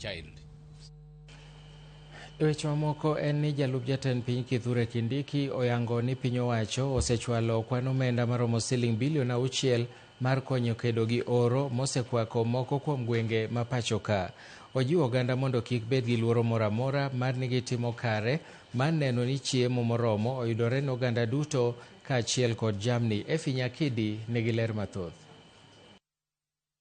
child. E weche mamoko en ni jalup jatend piny Kithure Kindiki oyango ni piny owacho osechwalo kwan omenda maromo siling bilion 6 mar konyo kedo gi oro mosekwako moko kuom gwenge ma pacho ka. Ojiwo oganda mondo kik bed gi luoro moro amora mar ni gitimo kare mar neno ni chiemo moromo oyudore ne oganda duto kaachiel kod jamni. Effie Nyakidi nigi ler mathoth.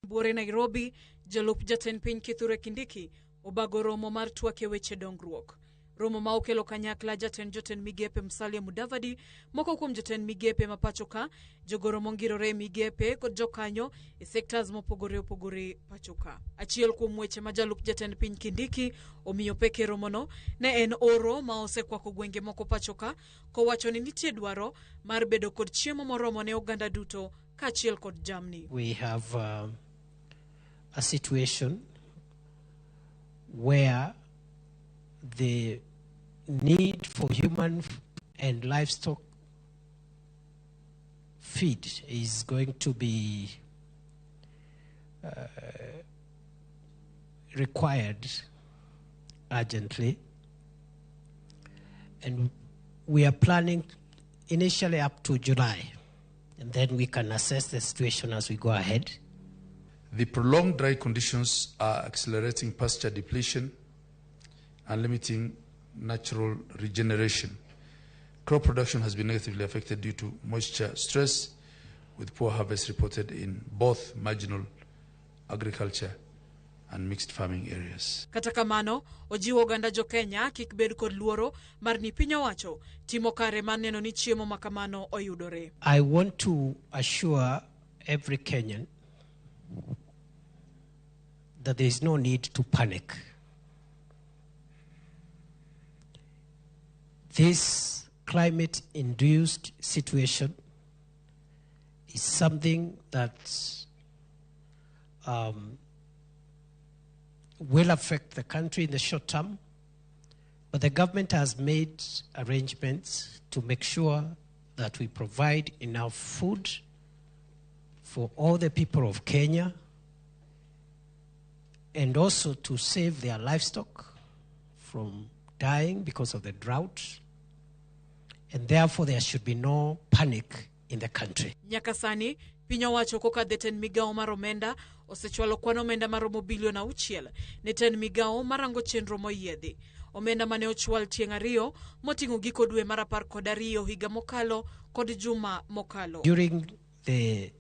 Buore Nairobi, jalup jatend piny Kithure Kindiki obago romo mar twak e weche dongruok. Romo ma okelo kanyakla jatend jotend migepe Musalia Mudavadi, moko kuom jotend migepe ma pacho ka, jogoro mongirore e migepe kod jokanyo e sectors mopogore opogore pacho ka. Achiel kuom weche ma jalup jatend piny Kindiki omiyo pek e romono ne en oro ma osekwako gwenge moko pacho ka, kowacho ni nitie dwaro mar bedo kod chiemo moromo ne oganda duto kaachiel kod jamni. We have a situation where the need for human and livestock feed is going to be required urgently, and we are planning initially up to July, and then we can assess the situation as we go ahead. The prolonged dry conditions are accelerating pasture depletion and limiting natural regeneration. Crop production has been negatively affected due to moisture stress, with poor harvest reported in both marginal agriculture and mixed farming areas. Kata kamano, ojiwo oganda jo Kenya kik bed kod luoro mar ni piny owacho timo kare mar neno ni chiemo ma kamano oyudore. I want to assure every Kenyan that there is no need to panic. This climate-induced situation is something that will affect the country in the short term, but the government has made arrangements to make sure that we provide enough food for all the people of Kenya, and also to save their livestock from dying because of the drought, and therefore there should be no panic in the country. Nyaka sani, piny owacho kokadho e tend migawo mar omenda osechwalo kwan omenda maromo bilion 6 ne tend migawo marango chenro moyiedhi. Omenda mane ochwal tieng' 2 moting'o giko dwe mar 12 higa mokalo kod juma mokalo. During the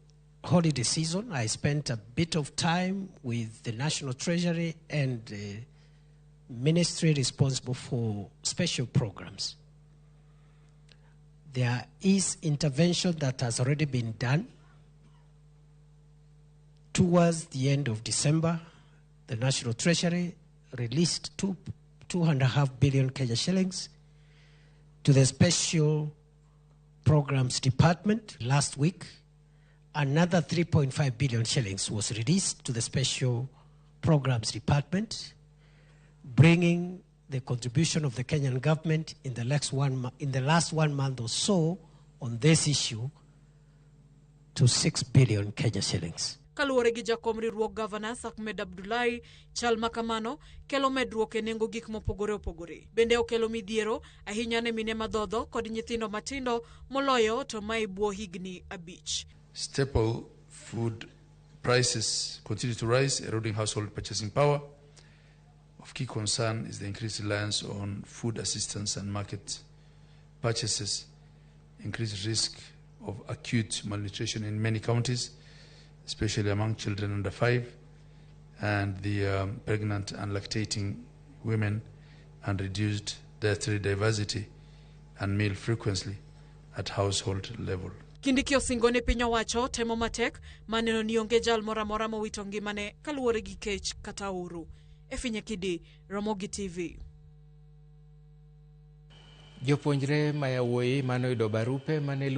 holiday season, I spent a bit of time with the National Treasury and the ministry responsible for special programs. There is intervention that has already been done. Towards the end of December, the National Treasury released two and a half billion Kenya shillings to the Special Programs Department. Last week, another 3.5 billion shillings was released to the Special Programs Department, bringing the contribution of the Kenyan government in the last 1 month or so on this issue to 6 billion Kenya shillings. Kaluwore gi jakom riwruog Governors Ahmed Abdullahi, chal ma kamano kelo medruok e nengo gik mopogore opogore. Bende okelo midhiero ahinya ne mine madhodho kod nyithindo matindo moloyo to ma e bwo higni 5. Staple food prices continue to rise, eroding household purchasing power. Of key concern is the increased reliance on food assistance and market purchases, increased risk of acute malnutrition in many counties, especially among children under 5, and the pregnant and lactating women, and reduced dietary diversity and meal frequency at household level. Kindiki osingo ne piny owacho temo matek maneno ni onge jal moro amora mowito ngimane kaluwore gi kech kata oro. Effie Nyakidi, Ramogi TV. Jopuonjre ma yawuoyi manoyudo barupe mane